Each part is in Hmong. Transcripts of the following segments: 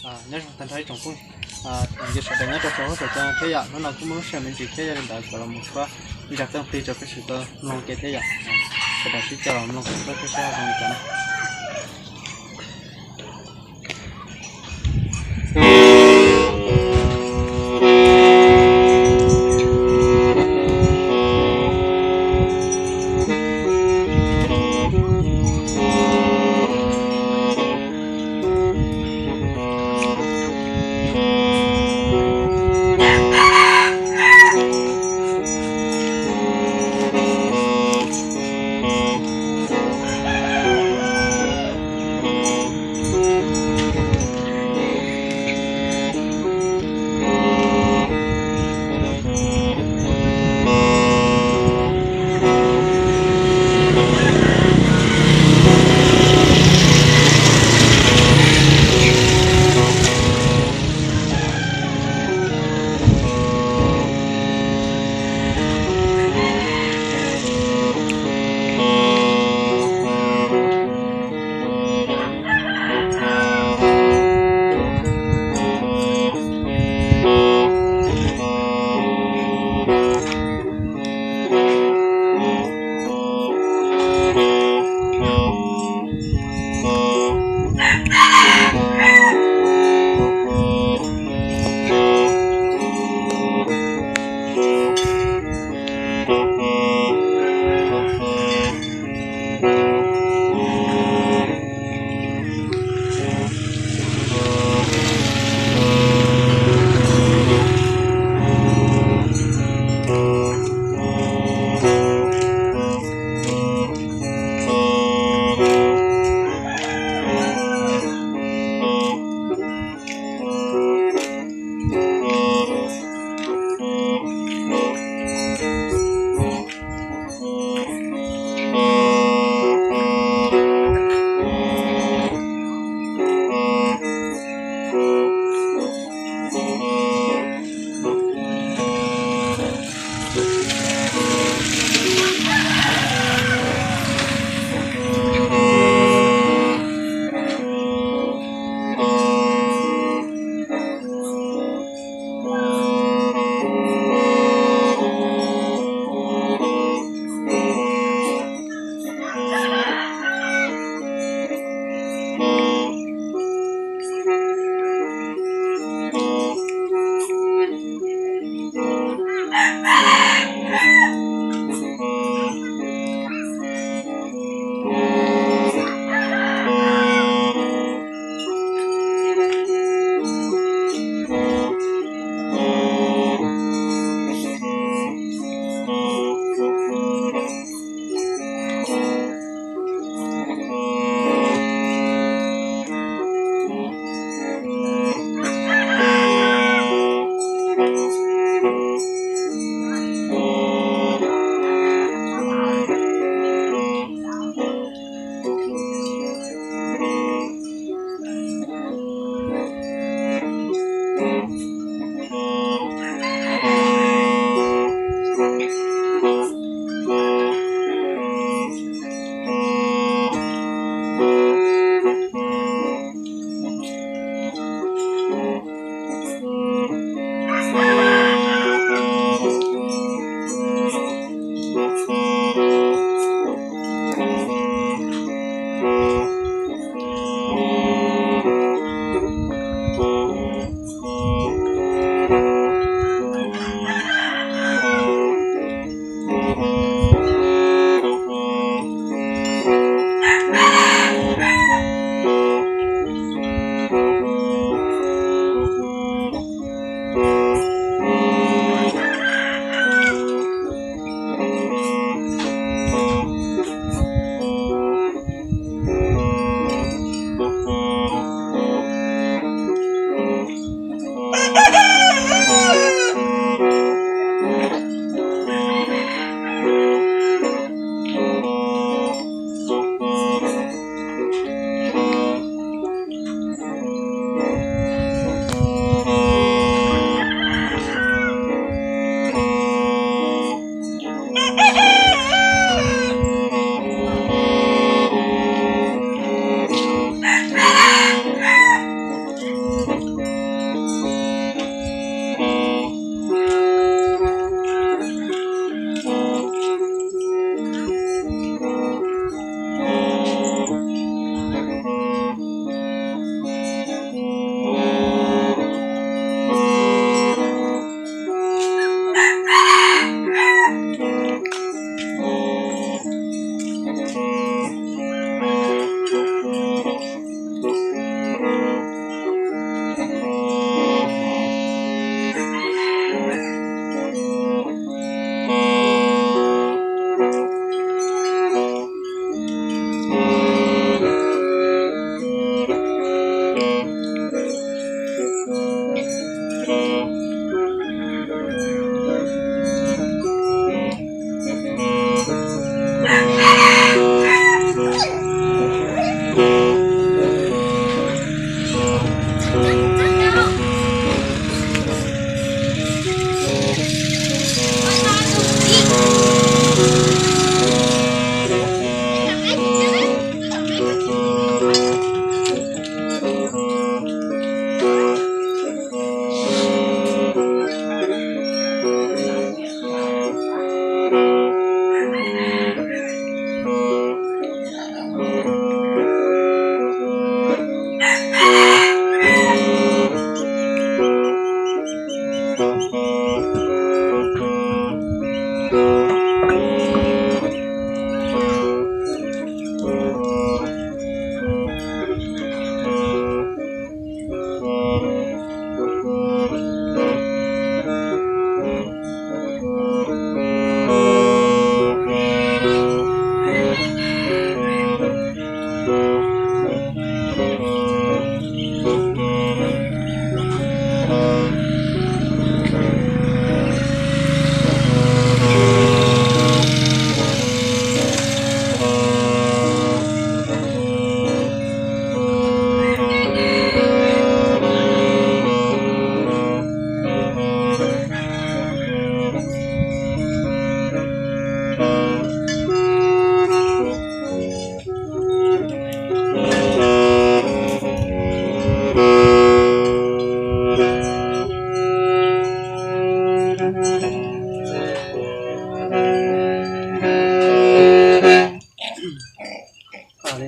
Nyob zoo tag nrho ib tsoom phooj ywg sawv daws nyob rau saum huab saum cua thiab yom. Hnub no kuj muaj lub sij hawm me ntsis thiab, yog li ntawd kuv los mus tshua ntsa qeej plig rau peb sawv daws tau mloog ua ke thiab yom. Sawv daws sib cog los mloog kom paub thiab saib zoo li cas na.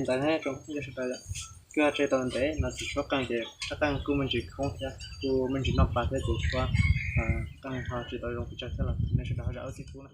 Tawm ne, zoo sawv daws. Kuj ho tseg tau ntev no tsis tshuab qeej ces qeej kuj me ntsis khoob thiab kuj me ntsis noj pas thiab ces tshuab qeej ho tsis tau zoo pes tsawg thiab los nej sawv daws ho zam lub txim pub na.